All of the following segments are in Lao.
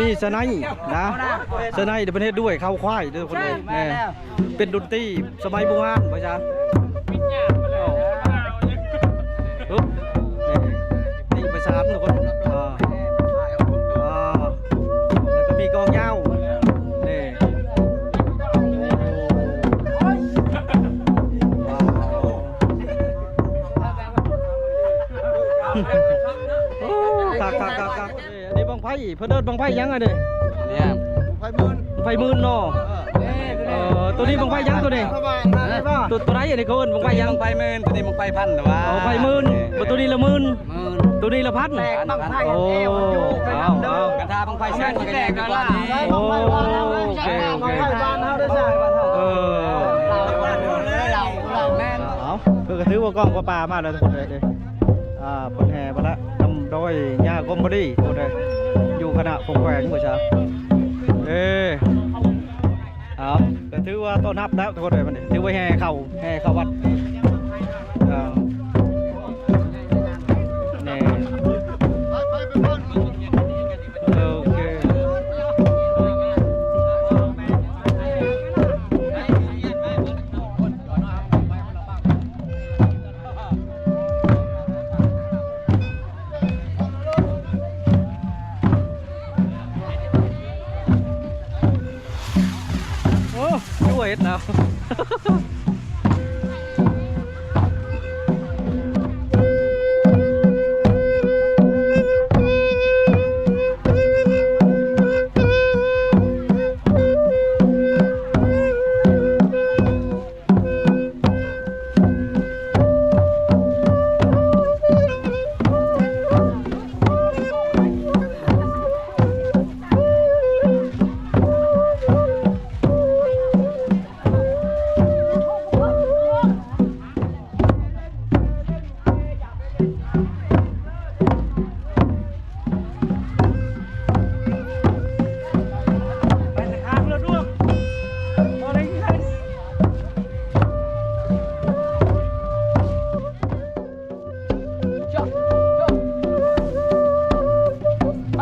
ມີສະໄນນະ ສະໄນເພິ່ນເຮັດດ້ວຍເຂົ້າຄວາຍເດີຄົນເດີ ແມ່ນແລ້ວ ເປັນດົນຕີສະໄໝບູຮານວ່າຊັ້ນ. ເອີ ນີ້ ຕີປະສານທຸກຄົນ ອ່າ ອ່າ ແລ້ວກໍມີກອງຍາວ ນີ້ ໂອ້ ຄັກໆໆໆ ເອີ ອັນນີ້ບັ້ງໄຟ ເພິ່ນເອີ້ນບັ້ງໄຟຫຍັງອັນນີ້? ບັ້ງໄຟໝື່ນ ບັ້ງໄຟໝື່ນເນາະ. ເອີ ໂຕນີ້ບັ້ງໄຟຫຍັງໂຕນີ້? ໂຕ ໂຕໃດອັນນີ້ເຂົາເອີ້ນບັ້ງໄຟຫຍັງ? ບັ້ງໄຟໝື່ນ ໂຕນີ້ບັ້ງໄຟພັນ ແຕ່ວ່າ ອໍ ໄຟໝື່ນ ບໍ່ ໂຕນີ້ລະໝື່ນ ໂຕນີ້ລະພັນ ບັ້ງໄຟ ໂອ້ ເອົາໆ ກະທາບັ້ງໄຟແສນມັນກະແຍກກັນກ່ອນ. ໂອ້ ໂອເຄ ໂອເຄ ເອີ ເອົາ ເພິ່ນກະຖືວ່າກ້ອງປາປາມາແລ້ວທຸກຄົນເອີຍ. ອ່າ ເພິ່ນແຫ່ມາລະ ນຳໂດຍຍ່າກົມມະລີ ຜູ້ໃດຢູ່ຄະນະປົກແຂວງບໍ່ຊາ. ເອີ ເອົາ ກະຖືວ່າຕ້ອນຮັບແລ້ວທຸກຄົນເອີຍ ມື້ນີ້ຖືວ່າແຫ່ເຂົ້າ ແຫ່ເຂົ້າວັດ ເອີ ແນ່ ໂອເຄ. ເຮັດເອົາ.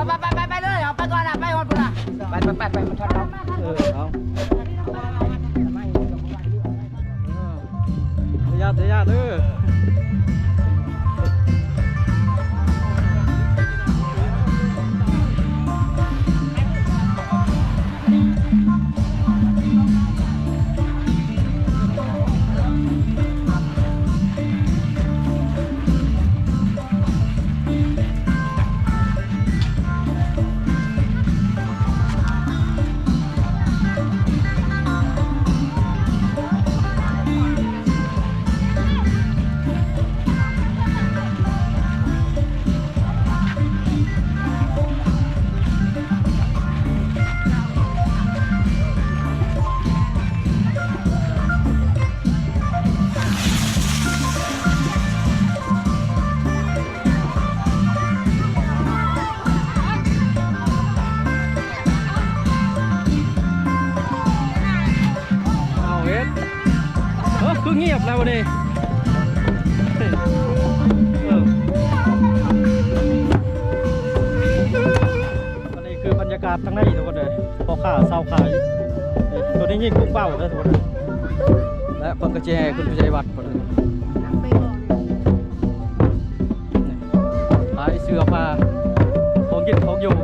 ໄປ ໄປ ໄປ ໄປເລີຍ ເອົາໄປກ່ອນນະ ໄປຮອດພຸ້ນນະ ໄປ ໄປ ໄປ ໄປ ມັນທັນເຮົາ ເອີ ເອົາ ເອີ ທະຍານ ທະຍານ ເອີ. ເອົາເຮັດ ເອີ ຄືງຽບແລ້ວບັດນີ້ ເອີ ອັນນີ້ຄືບັນຍາກາດທາງໃນທຸກຄົນເອີຍ ພໍ່ຄ້າຊາວຂາຍ ນີ້ ໂຕນີ້ຍິງປຸ້ງເປົ້າເດີທຸກຄົນເອີຍ ແລະເພິ່ນກໍຊິແຫ່ຂຶ້ນໄປໃສ່ວັດພຸ້ນ ຂາຍເສື້ອຜ້າ ຂອງກິນຂອງຢູ່.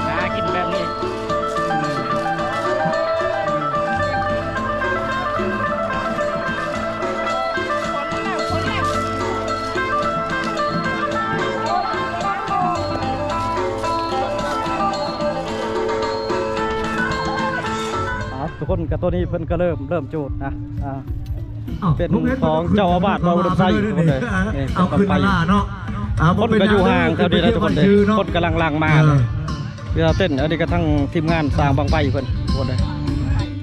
ຫາກິນແບບນີ້ ອ່າ ທຸກຄົນ ກະໂຕນີ້ເພິ່ນກະເລີ່ມ ເລີ່ມຈູດນະ ອ່າ ເປັນຂອງເຈົ້າອາວາດວັດອຸດົມໄຊ ທຸກຄົນເດີ ນີ້ເປັນບັ້ງໄຟ ເອົາຂຶ້ນມາລະເນາະ ອ່າ ຄົນກະຢູ່ຫ່າງແຖວນີ້ນະທຸກຄົນເດີ ຄົນກຳລັງຫຼັ່ງມາ ເອີ ເວລາເຕັ້ນ ອັນນີ້ກະທັງທີມງານສ້າງບັ້ງໄຟເພິ່ນ ທຸກຄົນເດີ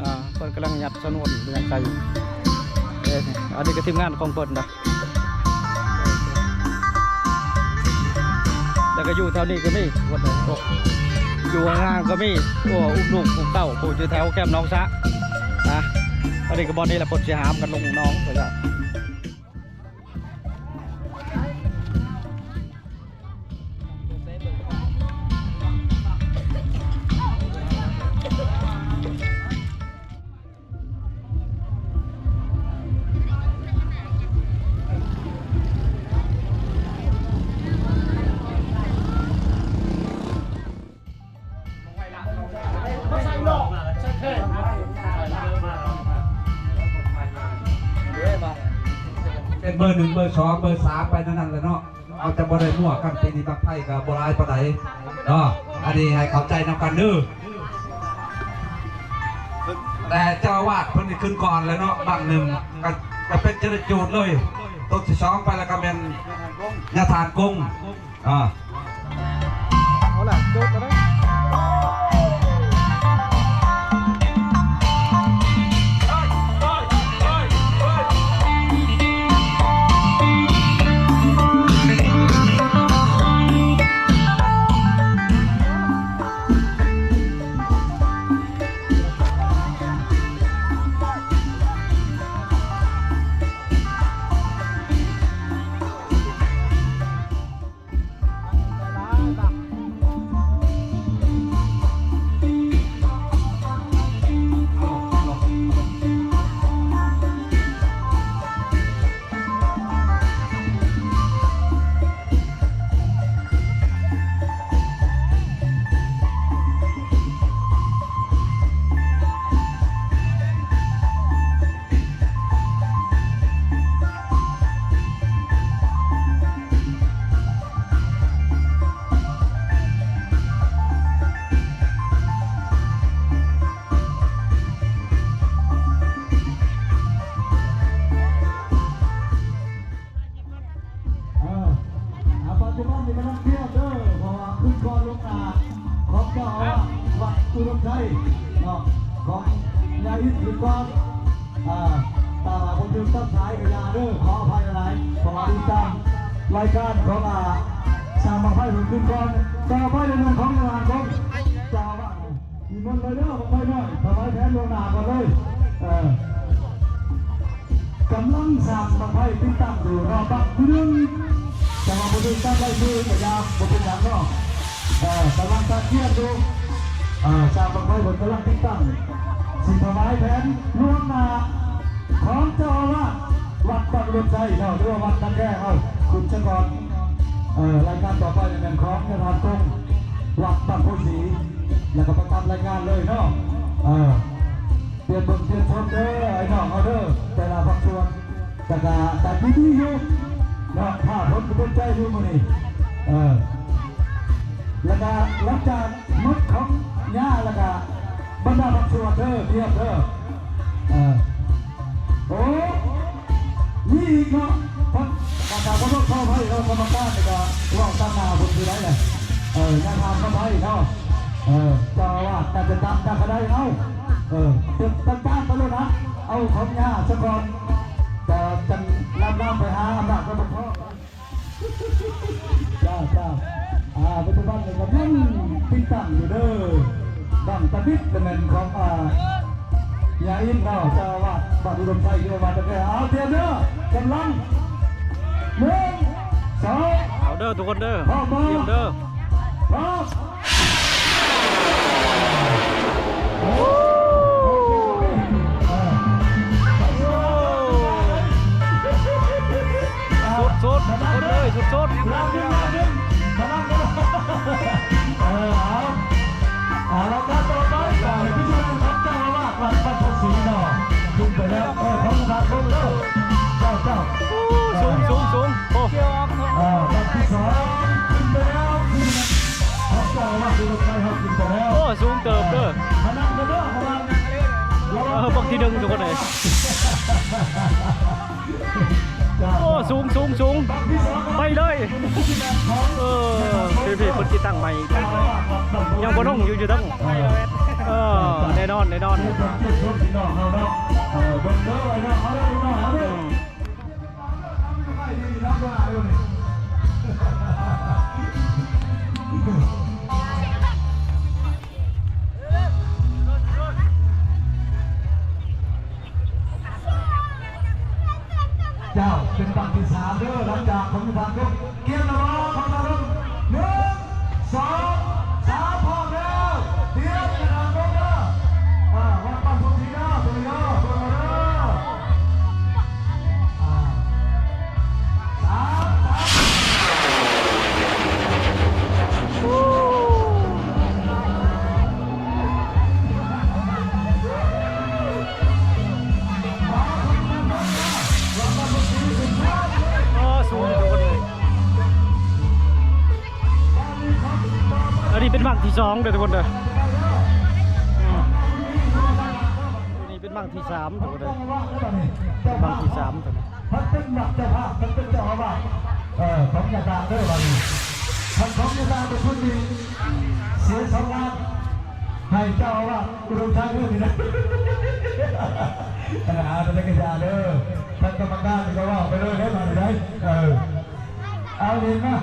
ອ່າ ເພິ່ນກຳລັງຍັດຊະນວນຫຍັງໃສ່ ເອີ ອັນນີ້ກະທີມງານຂອງເພິ່ນນະ. ແລ້ວກໍຢູ່ແຖວນີ້ກໍມີ ວັດ ໂອ້ ຢູ່ຫ່າງໆກໍມີ ໂອ້ ອຸ້ມລູກອຸ້ມເຕົ້າ ຜູ້ຢູ່ແຖວແຄມໜອງສະ ນະ ອັນນີ້ກໍບ່ອນນີ້ແຫຼະ ເພິ່ນຊິຫາມກັນລົງໜອງ ເພິ່ນວ່າ. ເປັນເບີໜຶ່ງ ເບີສອງ ເບີສາມ ໄປແນວນັ້ນແຫຼະເນາະ. ເຮົາຈະບໍ່ໄດ້ມົ້ວກັນ ປີນີ້ບັ້ງໄຟກໍບໍ່ຫຼາຍປານໃດເນາະ ອັນນີ້ໃຫ້ເຂົ້າໃຈນຳກັນເດີ. ແຕ່ເຈົ້າອາວາດເພິ່ນນີ້ຂຶ້ນກ່ອນແລ້ວເນາະ ບັ້ງໜຶ່ງ ກໍ ກໍເປັນຈະໄດ້ໂຈດເລີຍ. ໂຕທີສອງໄປແລ້ວກໍແມ່ນຍາທ່ານກົງ ອ່າ ເອົາລະ ໂຈດແລ້ວເດີ. ຢ່າອິດຄືກ່ອນ ອ່າ ຖ້າວ່າບໍ່ຖືກຕັດສາຍກໍຢ່າເດີ ຂໍອະໄພຫຼາຍໆ ຂໍຕິດຕາມລາຍການຂອງ ອ່າ ຊ່າງບັ້ງໄຟເພິ່ນຄືກ່ອນ ຕໍ່ໄປເລື່ອງຂອງຍາລານກົງ ເຈົ້າອາວາດ ນິມົນເລີຍເດີ ບັ້ງໄຟນ້ອຍ ຖວາຍແຜນລ່ວງໜ້າກ່ອນເລີຍ ເອີ ກຳລັງສ້າງບັ້ງໄຟຕິດຕັ້ງຢູ່ເນາະ ບັ້ງທີໜຶ່ງ ແຕ່ວ່າບໍ່ໄດ້ຕັດລາຍຊື່ກໍຢ່າ ບໍ່ເປັນຫຍັງເນາະ ເອີ ກຳລັງຕັດກຽມຢູ່ ເອີ ຊ່າງບັ້ງໄຟເພິ່ນກຳລັງຕິດຕັ້ງ ຊິຖວາຍແຜນລ່ວງໜ້າຂອງເຈົ້າອາວາດວັດບັ້ງອຸດົມໄຊເນາະ ຫຼືວ່າວັດນາແກເຮົາ ຂຶ້ນສາກ່ອນ ເອີ ລາຍການຕໍ່ໄປນີ້ແມ່ນຂອງຍາທາດກົງ ວັດບັ້ງໂພສີ ແລ້ວກໍປະຈຳລາຍງານເລີຍເນາະ ເອີ ຕຽມເບິ່ງຕຽມຊົມເດີ ໄອ້ນ້ອງເຮົາເດີ ແຕ່ລະພາກສ່ວນ ແລ້ວກະ ກະຍິນດີຢູ່ເນາະ ພາເພິ່ນກໍເປັນໃຈຢູ່ມື້ນີ້ ເອີ ແລ້ວກະຫຼັງຈາກໝົດຂອງຍ່າ ແລ້ວກະບັນດາພາກສ່ວນເດີ ຕຽມເດີ ເອີ ໂອ້ ມີອີກເນາະ ເພິ່ນ ກະ ກະ ຂໍໂທດຂໍອະໄພເນາະ ກຳມະການນີ້ກະເວົ້າຕາງໜ້າເພິ່ນຊິໄດ້ແຫຼະ ເອີ ຢ່າຖາມຂອບໃຜເນາະ ເອີ ເຈົ້າອາວາດໜ້າຈະຈຳໄດ້ເອົາ ເອີ ເປັນ ເປັນການຕະລຸນນະ ເອົາຂອງຍ່າສາກ່ອນ ຈະ ຈັ່ງນຳນຳໄປຫາອຳນາດການປົກຄອງ ເຈົ້າ ເຈົ້າ ອ່າ ປັດຈຸບັນນີ້ກຳລັງຕິດຕັ້ງຢູ່ເດີ ບັ້ງຕະບິດແມ່ນຂອງ ອ່າ ຍາອິນເນາະ ເຈົ້າອາວາດວັດອຸດົມໄຊ ເຈົ້າອາວາດຕະແກ່ ເອົາ ຕຽມເດີ ກຳລັງ ໜຶ່ງ ສອງ ເອົາເດີທຸກຄົນເດີ ພ້ອມບໍ່? ຕຽມເດີ ພ້ອມ ສຸດໆ ທຸກຄົນເອີຍ ສຸດໆ ເອີ ເອົາ ເອົາລະ ຕໍ່ໄປ ເຈົ້າອາວາດວັດບັ້ງໂພສີເນາະ ຂຶ້ນໄປແລ້ວ ເອີ ຂອງທ່ານເດີ ເຈົ້າ ເຈົ້າ ໂອ້ ສູງ ສູງ ສູງ ໂອ້ ເອີ ບັ້ງທີສອງ ຂຶ້ນໄປແລ້ວ ຂອງເຈົ້າອາວາດອຸດົມໄຊເຮົາຂຶ້ນໄປແລ້ວ ໂອ້ ສູງເຕີບເດີ ເອີ ບັ້ງທີໜຶ່ງ ທຸກຄົນເອີຍ ໂອ້ ສູງ ສູງ ສູງ ໄປເລີຍ ເອີ ພີ່ໆ ເພິ່ນຕິດຕັ້ງໃໝ່ ຍັງບໍ່ລົງຢູ່ ຢູ່ເທິງ ເອີ ແນ່ນອນ ແນ່ນອນ ເຈົ້າ ເປັນບັ້ງທີສາມເດີ ຫຼັງຈາກຂອງທາງລົບ ກຽມລະບໍ່ ຂອງທາງລົບ ໜຶ່ງ ສອງ ສາມ ພ້ອມແລ້ວ ຕຽມທາງລົບເດີ ອ່າ ວັດບັ້ງໂພສີເດີ ຕົວນີ້ເດີ ຕົວນີ້ເດີ ອ່າ ໂອ້ ສູງ ທຸກຄົນເອີຍ ອັນນີ້ເປັນບັ້ງທີສອງເດີທຸກຄົນເດີ ອັນນີ້ເປັນບັ້ງທີສາມທຸກຄົນເດີ ບັ້ງທີສາມໂຕນີ້ ເພິ່ນເປັນເຈົ້າພາບ ເພິ່ນເປັນເຈົ້າອາວາດ ເອີ ຂອງຍາຕາເດີ ບັດນີ້ ທ່ານຂອງຍາຕາເປັນຄົນທີ່ເສຍສອງລ້ານ ໃຫ້ເຈົ້າອາວາດອຸດົມໄຊເດີ ນີ້ນະ ເອີ ເອົາແຕ່ກະຢ່າເດີ ທ່ານກຳມະການນີ້ກໍເວົ້າໄປເລີຍເດີ ບັດນີ້ເດີ ເອີ ເອົາເລີຍນະ.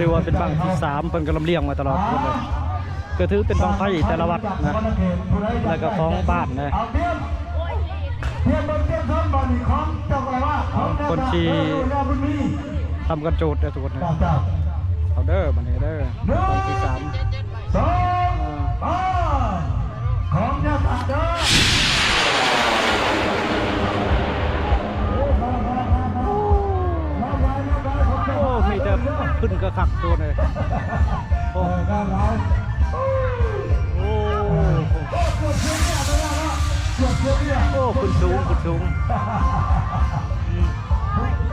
ຖືວ່າເປັນບັ້ງທີສາມ ເພິ່ນກໍລຳລຽງມາຕະຫຼອດ ກໍຖືເປັນບັ້ງໄຟແຕ່ລະວັດນະ ແລ້ວກໍຂອງບ້ານນະ ຄົນທີ່ທຳການຈູດເດີທຸກຄົນເດີ ເອົາເດີ ບັດນີ້ເດີ ບັ້ງທີສາມ ສອງ ອ່າ ຂອງຍາສາເດີ ໂອ້ ມີແຕ່ຂຶ້ນກະຄັກໂຕນີ້ ໂອ້ ໂອ້ ໂອ້ ຂຶ້ນສູງ ຂຶ້ນສູງ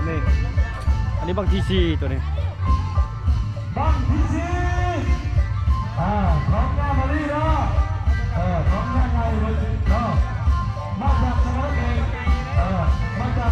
ນີ້ ອັນນີ້ບັ້ງທີສີ່ໂຕນີ້ ບັ້ງທີສີ່ ອ່າ ຂອງຍາມາລີເນາະ ເອີ ຂອງຍາໃຫຍ່ເນາະ ມາຈາກສະຫວັນນະເຂດ ເອີ ມາຈາກ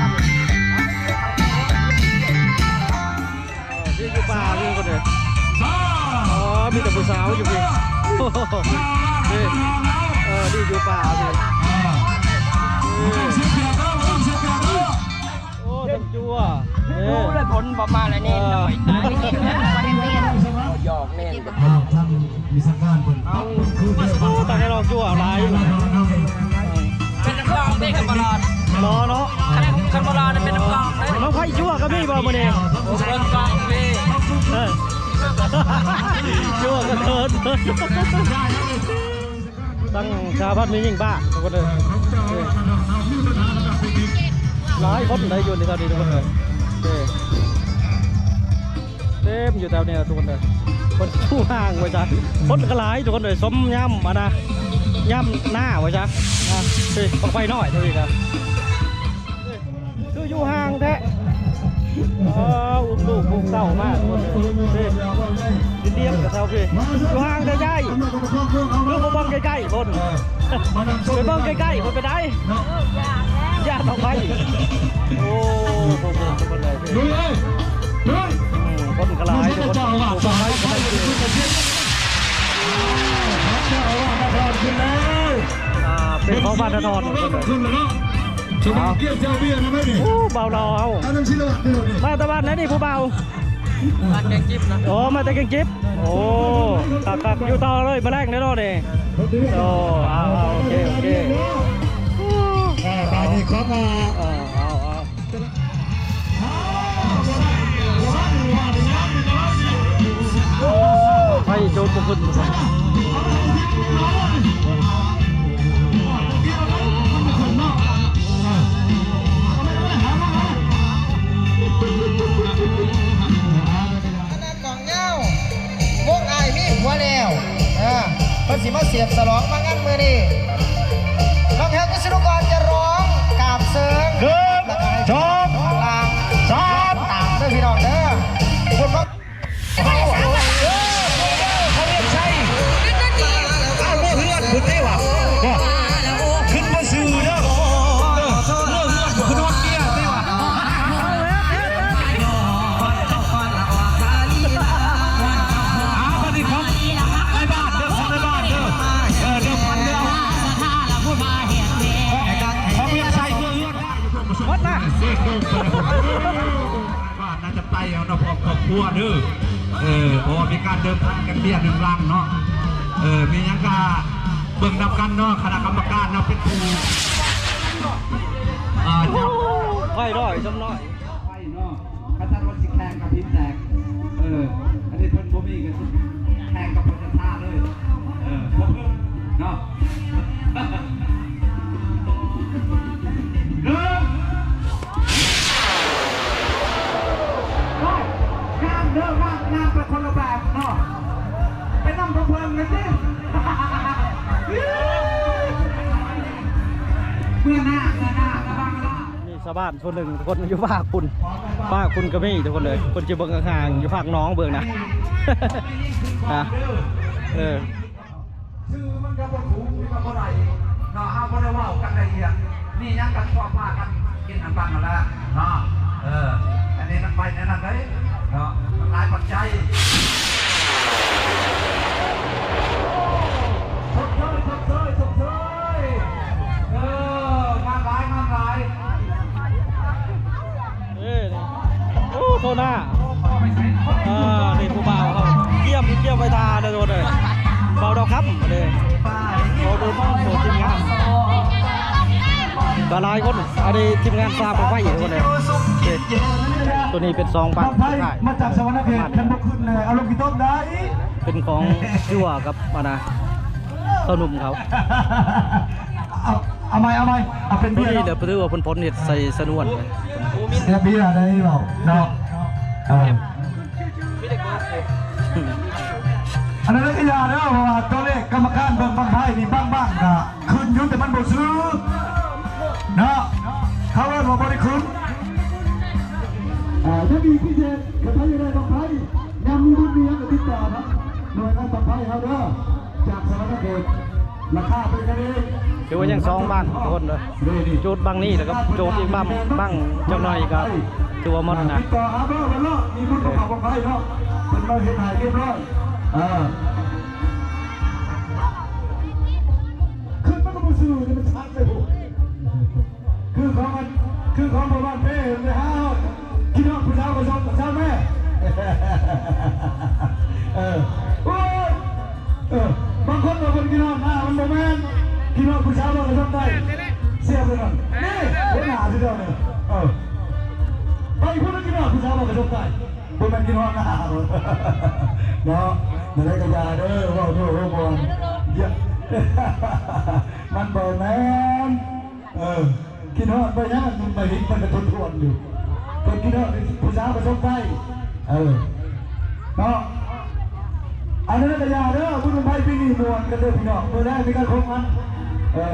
ນີ້ຢູ່ປ່າຢູ່ຄົນເດີ. ອໍ ມີແຕ່ຜູ້ສາວຢູ່ພີ້. ນີ້ ເອີ ນີ້ຢູ່ປ່າພີ້. ເອີ ໂອ້ ຈັກຈົວ. ເອີ ຮູ້ແລ້ວ ຝົນບໍ່ມາແລ້ວນີ້. ເອີ ຢອກແມ່ນ. ເອົາ ທາງວິຊາການເພິ່ນປັບປຸງຄືນເດີ. ໂອ້ ຕາຍແລ້ວ ຈົວຫຼາຍ. ເປັນນັກຮ້ອງເດ້ ຄັນບໍ່ຫຼໍ່ ຫຼໍ່ເນາະ. ຄັນ ຄັນບໍ່ຫຼໍ່ນີ້ເປັນນັກຮ້ອງເດ້. ມາໄຟຈົວກໍມີບໍ່ມື້ນີ້? ໂອ້ ເປີດກ້ອງເດ້. ເອີ ຈົວກໍເຂີນ. ທັງສາພັນມີຍິງບ້າທຸກຄົນເອີຍ. ເອີ ຫຼາຍຄົນໄດ້ຢູ່ໃນແຖວນີ້ທຸກຄົນເອີຍ. ເອີ ເຕັມຢູ່ແຖວນີ້ທຸກຄົນເອີຍ. ເພິ່ນຢູ່ຫ່າງໄວ້ຊະ ຄົນກໍຫຼາຍທຸກຄົນເອີຍ. ສົມຍາມ ອັນນະ ຍາມໜ້າໄວ້ຊະ. ເອີ ບັ້ງໄຟນ້ອຍເທົ່ານີ້ກະ ຄືຢູ່ຫ່າງແທ້. ອໍ ອຸ້ມລູກອຸ້ມເຕົ້າມາພຸ້ນເດ້. ຊິຕຽມກັບເຊົາພີ້ ຢູ່ຫ່າງແທ້ໃຫຍ່. ຄືບໍ່ເບິ່ງໃກ້ໆພຸ້ນ ໄປເບິ່ງໃກ້ໆພຸ້ນ ເປັນໃດ? ຢ້ານອອກໄປ. ໂອ້ ຄົນກໍຫຼາຍ ເປັນຂອງບ້ານນາທອນ. ເປັນຂອງບ້ານນາທອນ. ເອົາ ໂອ້ ບ່າວລາວເຮົາ ມາແຕ່ບ້ານໃດນີ້ຜູ້ບ່າວ? ບ້ານແກງຈິບນະ. ໂອ້ ມາແຕ່ແກງຈິບ. ໂອ້ ຄັກໆ ຢູ່ຕໍ່ເລີຍ ມາແລງແນ່ນອນນີ້. ໂອ້ ເອົາໆ ໂອເຄ ໂອເຄ. ເອີ ບາດນີ້ຂອງ ເອີ ເອົາໆ ໄຟໂຈນບໍ່ຂຶ້ນ. ຄະນະກອງຍາວ ວົງອ້າຍມີຜົວແລ້ວ ເອີ ເພິ່ນຊິມາສຽບສະຫຼອງມາງານມື້ນີ້. ນ້ອງແຮວ ວິສະນຸກອນ ຈະຮ້ອງກາບເຊີງ ໜຶ່ງ ສອງ ສາມ ຕາມເດີພີ່ນ້ອງເດີ. ບຸນມາ ເອີ ເຂົາວຽງໄຊ ເອົາ ເມືອເຮືອນພຸ້ນເດ້ຫວາ ບໍ່ ຂຶ້ນບໍ່ຊື່ເດີ. ເອີ ເມືອເຮືອນ ບໍ່ຄືນອນເມຍ. ເອີ ໂດນໄປແລ້ວ ວ່າໜ້າຈະໄປເອົາເນາະ ພ້ອມຄອບຄົວເດີ ເອີ ເພາະວ່າມີການເດີນທາງກັນເບຍໜຶ່ງຫຼັງເນາະ ເອີ ມີຫຍັງກະເບິ່ງນຳກັນເນາະ ຄະນະກຳມະການເນາະ ເປັນຜູ້ ເອີ ຈັບ ໄຟນ້ອຍ ຈຳນ້ອຍ ໄຟເນາະ ຄັນທ່ານວ່າຊິແຂ່ງກັບພີແຕກ ເອີ ອັນນີ້ເພິ່ນບໍ່ມີກໍຊິແຂ່ງກັບເພິ່ນ ເລີຍ ເອີ ພວກເພິ່ນເນາະ ເດີ ໂອ້ຍ ງາມເດີ ງາມ ງາມໄປຄົນລະແບບເນາະ ໄປນຳພວກເພິ່ນແມ່ນຕິ ເມື່ອໜ້າ ເມື່ອໜ້າ ລະວັງລະ ມີຊາວບ້ານ ສ່ວນໜຶ່ງທຸກຄົນຢູ່ພາກພຸ້ນ ພາກພຸ້ນກໍມີທຸກຄົນເອີຍ ເພິ່ນຊິເບິ່ງຫ່າງໆ ຢູ່ພາກໜອງເບິ່ງນະ ຮະ ເອີ ຊື່ມັນກໍບໍ່ຖືກ ມັນກໍບໍ່ໄດ້ເນາະ ເຮົາບໍ່ໄດ້ເວົ້າກັນລະອຽດ ມີຫຍັງກໍຊອບພາກັນກິນນຳກັນນັ້ນແຫຼະເນາະ ເອີ ອັນນີ້ມັນໄປແນວນັ້ນເດ້ເນາະ ມັນຫຼາຍປັດໄຈ ຊົດເຊີຍ ຊົດເຊີຍ ຊົດເຊີຍ ເອີ ງາມຫຼາຍ ງາມຫຼາຍ. ເອີ ໂອ້ ໂທໜ້າ ເອີ ນີ້ຜູ້ບ່າວເຮົາ ກຽມ ກຽມໄວ້ທ່າເດີ ໂຕເດີ ບ່າວດາວຄຳເດີ ເອົາໂດນໂຕທີມງານ ກໍຫຼາຍຄົນ ອັນນີ້ທີມງານສາມບັ້ງໄຟທຸກຄົນເດີ ໂຕນີ້ເປັນສອງບັ້ງສຸດທ້າຍ ມາຈາກສະຫວັນນະເຂດ ຄັນບໍ່ຂຶ້ນແລ້ວ ອາລົມຂີ້ຕົກໄດ້ ເປັນຂອງ ຄືວ່າກັບ ອັນນະ ຊາວໜຸ່ມເຂົາ ເອົາ ເອົາໃໝ່ ເອົາໃໝ່ ເອົາເປັນເບຍເນາະ ໂຕນີ້ແຫຼະ ຖືວ່າເພິ່ນພົ້ນເຮັດໃສ່ສະນວນ ເສຍເບຍໄດ້ເວົ້າເນາະ ເອີ ອັນນັ້ນກໍຢ່າເດີ ເພາະວ່າຕົວເລກກຳມະການເບິ່ງບັ້ງໄຟນີ້ ບາງບັ້ງກໍຂຶ້ນຢູ່ ແຕ່ມັນບໍ່ຊື່ເນາະ ເຂົາເອີ້ນວ່າບໍ່ໄດ້ຂຶ້ນ ອ່າ ຍັງມີພິເສດ ຖ້າໃຜຢາກໄດ້ບັ້ງໄຟ ຍາມມີບຸນມີຫຍັງກໍຕິດຕໍ່ທາງໜ່ວຍງານບັ້ງໄຟເຮົາເດີ ຈາກສະຫວັນນະເຂດ ລາຄາເປັນກັນເອງ ຖືວ່າຍັງສອງບັ້ງທຸກຄົນເດີ ຈູດບັ້ງນີ້ ແລ້ວກໍຈູດອີກບັ້ງ ບັ້ງຈັກໜ່ອຍກໍຖືວ່າໝົດນະ ຕິດຕໍ່ຫາເບີເພິ່ນເນາະ ມີບຸນມາເຂົ້າບັ້ງໄຟເນາະ ເພິ່ນມາເຮັດໃຫ້ຮຽບຮ້ອຍ ເອີ ຂຶ້ນມັນກໍບໍ່ຊື່ ມັນຊັດເລີຍ ຄືຂອງອັນ ຄືຂອງບໍ່ບ້ານເປ້ເລີຍ ຫາ ຄິດຮອດຜູ້ສາວກໍຊົມ ຜູ້ສາວແມ່ ເອີ ໂອ້ຍ ເອີ ບາງຄົນວ່າເພິ່ນກິນຮອດໜ້າ ມັນບໍ່ແມ່ນ ກິນຮອດຜູ້ສາວເຮົາກໍຊົມໄດ້ ເສຍບເລີຍນັ້ນ ນີ້ ຫົວໜ້າທີ່ເຈົ້ານີ້ ເອີ ໄປພຸ້ນກິນຮອດຜູ້ສາວເຮົາກໍຊົມໄດ້ ບໍ່ແມ່ນກິນຮອດໜ້າ ເນາະ ແນວໃດກໍຢ່າເດີ ເວົ້າໂນ້ເວົ້າມ່ວນ ຢ່າ ມັນບໍ່ແມ່ນ ເອີ ກິນຮອດບໍ່ຍາກ ມາເຫັນມັນກະທົບທວນຢູ່ ເພິ່ນກິນຮອດຜູ້ສາວປະສົບໄດ້ ເອີ ເນາະ ອັນນັ້ນກະຢ່າເດີ ບຸນບັ້ງໄຟປີນີ້ມ່ວນກັນເດີພີ່ນ້ອງ ມື້ແລກມີການຄົບກັນ ເອີ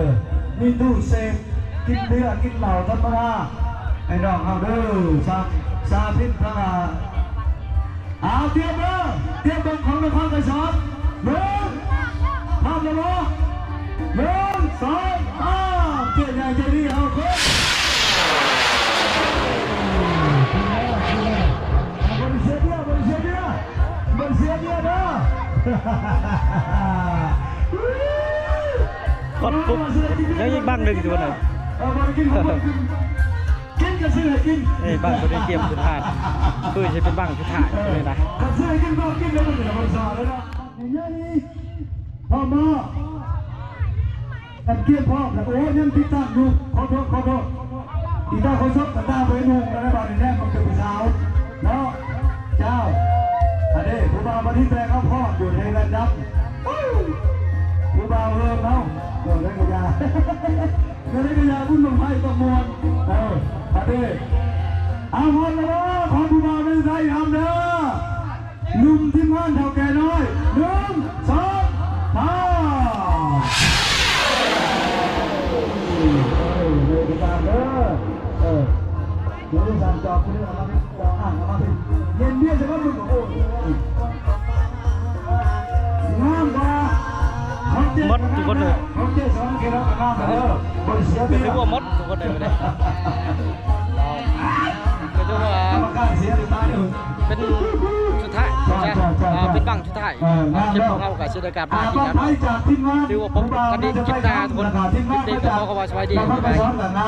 ມີຕູ້ເສບ ກິນເບຍກິນເຫຼົ້າທຳມະດາ ໃຫ້ນ້ອງເຮົາເດີ ສາ ສາທິດທາງ ເອົາ ຕຽມເດີ ຕຽມເບິ່ງຂອງນະຄອນໄກສອນ ໜຶ່ງ ພ້ອມແລ້ວບໍ່ ໜຶ່ງ ສອງ ສາມ ເຈ້ໃຫຍ່ເຈ້ດີ ເອົາ ເບິ່ງເຊຍເບຍ ເບິ່ງເຊຍເບຍ ເບິ່ງເຊຍເບຍເດີ ກອດປຸບ ຍັງອີກບັ້ງໜຶ່ງຢູ່ຫັ້ນນະ ເອີ ບໍ່ໄດ້ກິນ ບໍ່ໄດ້ກິນ ກິນກໍຊື້ໃຫ້ກິນ ເອີ ບັ້ງຕົວນີ້ກຽມສຸດທ້າຍ ຄືຊິເປັນບັ້ງສຸດທ້າຍ ເອີ ນີ້ນະ ຄັນຊື້ໃຫ້ກິນກໍກິນແລ້ວ ມັນກໍບໍ່ຊາເລີຍເນາະ ໃຫຍ່ໆ ພ້ອມບໍ່ ກັນກຽມພ້ອມແລ້ວ ໂອ້ ຍັງຕິດຕັ້ງຢູ່ ຂໍໂທດ ຂໍໂທດ ອີຕາຂໍສົບກັນຕາໄປນຸ່ງແລ້ວ ບາດນີ້ແນມມັນເປັນຜູ້ສາວເນາະ ເຈົ້າ ອັນນີ້ຜູ້ບ່າວມາທີ່ແຕ່ງເອົາພ້ອມຢູ່ໃນລະດັບ ຜູ້ບ່າວເຮີມເຮົາ ເອີ ໄດ້ກໍຢ່າ ເອີ ໄດ້ກໍຢ່າ ບຸນບັ້ງໄຟຕ້ອງມ່ວນ ເອີ ປະເທດ ເອົາ ຮອດແລ້ວເດີ ຂໍຜູ້ບ່າວໄດ້ໃສ່ຫຳເດີ ໜຸ່ມທີມງານເຖົ້າແກ່ນ້ອຍ ໜຶ່ງ ສອງ ສາມ ເອີ ເດີໄປຕາມເດີ ເອີ ເດີ ສັ່ງຈອບຜູ້ນີ້ເອົາມາ ເຈົ້າອ້າງເອົາມາເປັນເຢັນເບຍສະກ່ອນ ໂອ້ຍ ງາມກວ່າ ໝົດທຸກຄົນເລີຍ ຂອງເຈສອນເຂດເຮົາກໍງາມເດີ ບໍ່ໄດ້ເສຍເບຍ ຖືວ່າໝົດທຸກຄົນເລີຍ ກໍຖືວ່າ ກຳມະການເສຍຕາຍເລີຍ ເປັນສຸດທ້າຍ ເຈົ້າ ເຈົ້າ ເຈົ້າ ເປັນບັ້ງສຸດທ້າຍ ເອີ ງາມແລ້ວ ຄລິບຂອງເຮົາກໍຊິໄດ້ກັບມາທີ່ນີ້ເນາະ ຖືວ່າພົບກັນອີກຄລິບໜ້າທຸກຄົນ ຄລິບນີ້ກໍຂໍຄຳວ່າສະບາຍດີ ບັ້ງໄຟສອນກໍງາມ